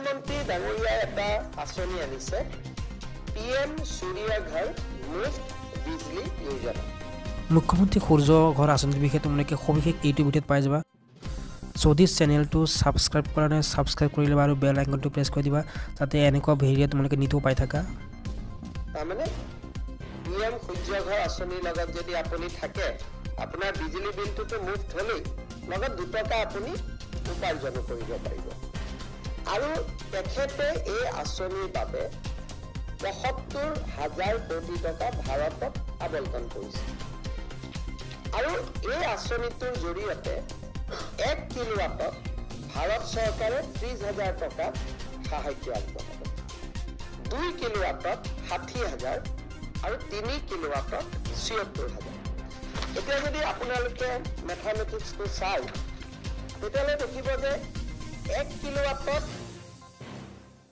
প্ৰধানমন্ত্ৰী ডাঙৰীয়াই এটা আঁচনি আনিছে, পিএম সূৰ্য ঘৰ মুফ্ত বিজলী যোজনা। মুখ্যমন্ত্ৰী সূৰ্য ঘৰ আঁচনিৰ বিষয়ে তোমালোকে সবিশেষ এইটো ভিডিঅ'ত পাই যাবা। যদি চেনেলটো ছাবস্ক্ৰাইব কৰা নাই, ছাবস্ক্ৰাইব কৰি ল'বা আৰু বেল আইকনটো প্ৰেছ কৰি দিবা, যাতে এনেকুৱা ভিডিঅ' তোমালোকে নিতৌ পাই থাকা। তাৰমানে পিএম সূৰ্য ঘৰ আঁচনিৰ লগত যদি আপুনি থাকে, আপোনাৰ বিজুলী বিলটোতো মুফ্ত হ'লেই, লগত 2 টকা আপুনি উপাৰ্জনো কৰিব পাৰিব। আৰু তেখেতে এই আঁচনিৰ বাবে ৭৫ হাজাৰ কোটি টকা ভাৰতত আবণ্টন কৰিছে। আৰু এই আঁচনিটোৰ জৰিয়তে 1 কিলোৱাটত ভাৰত চৰকাৰে 30 হাজাৰ টকা সাহায্য আগবঢ়াব, 2 কিলোৱাটত 60 হাজাৰ আৰু 3 কিলোৱাটত 76 হাজাৰ। এতিয়া যদি আপোনালোকে মেথামেটিক্সটো চায়, তেতিয়াহ'লে দেখিব যে 1 কিলোৱাটত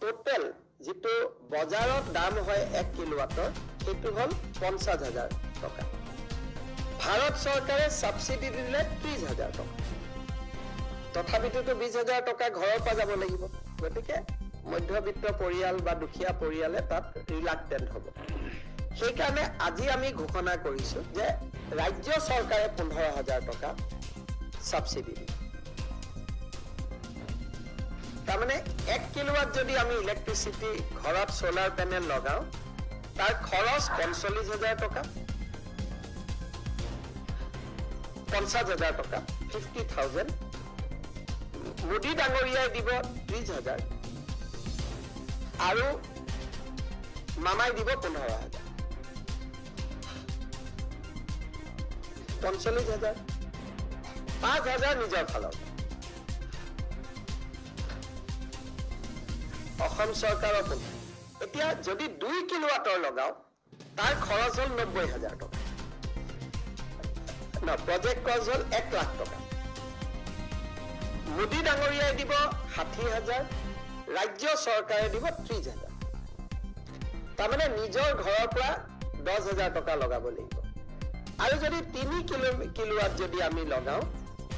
টোটেল যিটো বজাৰত দাম হয় 1 কিলোৱাটৰ, সেইটো হ'ল 50 হাজাৰ টকা। ভাৰত চৰকাৰে ছাবচিডি দিলে 30 হাজাৰ টকা। তথাপিতোতো 20 হাজাৰ টকা ঘৰৰ পৰা যাব লাগিব। গতিকে মধ্যবিত্ত পৰিয়াল বা দুখীয়া পৰিয়ালে তাত ৰিলাক্টেণ্ট হ'ব। সেইকাৰণে আজি আমি ঘোষণা কৰিছো যে ৰাজ্য চৰকাৰে 15 হাজাৰ টকা ছাবচিডি দিব। তাৰমানে 1 কিলোৱাট যদি আমি ইলেক্ট্ৰিচিটি ঘৰত চ'লাৰ পেনেল লগাওঁ, তাৰ খৰচ 45 হাজাৰ টকা, 50 হাজাৰ টকা, 50,000। মোদী ডাঙৰীয়াই দিব 30 হাজাৰ আৰু মামাই দিব 15 হাজাৰ, 45 হাজাৰ। 5 হাজাৰ নিজৰ ফালৰ পৰা। অসম চৰকাৰৰ 15। এতিয়া যদি 2 কিলোৱাটৰ লগাওঁ, তাৰ খৰচ হ'ল 90 হাজাৰ টকা ন, প্ৰজেক্ট কষ্ট হ'ল 1 লাখ টকা। মোদী ডাঙৰীয়াই দিব 60 হাজাৰ, ৰাজ্য চৰকাৰে দিব 30 হাজাৰ। তাৰমানে নিজৰ ঘৰৰ পৰা 10 হাজাৰ টকা লগাব লাগিব। আৰু যদি 3 কিলোৱাট যদি আমি লগাওঁ,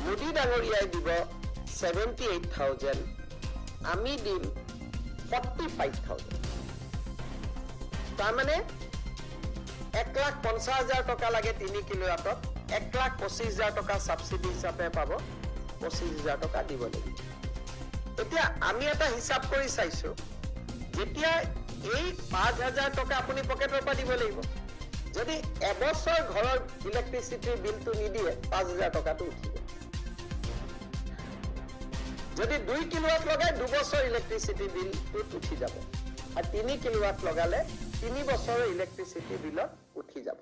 মোদী ডাঙৰীয়াই দিব 78,000, আমি দিম 45,000। তাৰমানে 1,50,000 টকা লাগে 3 কিলোৱাটত, 1,25,000 টকা ছাবচিডি হিচাপে পাব, 25 হাজাৰ টকা দিব লাগিব। এতিয়া আমি এটা হিচাপ কৰি চাইছো, যেতিয়া এই 5 হাজাৰ টকা আপুনি পকেটৰ পৰা দিব লাগিব, যদি এবছৰ ঘৰৰ ইলেক্ট্ৰিচিটিৰ বিলটো নিদিয়ে, 5 হাজাৰ টকাটো উঠিব। যদি 2 কিলোৱাট লগাই, 2 বছৰ ইলেক্ট্ৰিচিটি বিলটোত উঠি যাব আৰু 3 কিলোৱাট লগালে 3 বছৰৰ ইলেক্ট্ৰিচিটি বিলত উঠি যাব।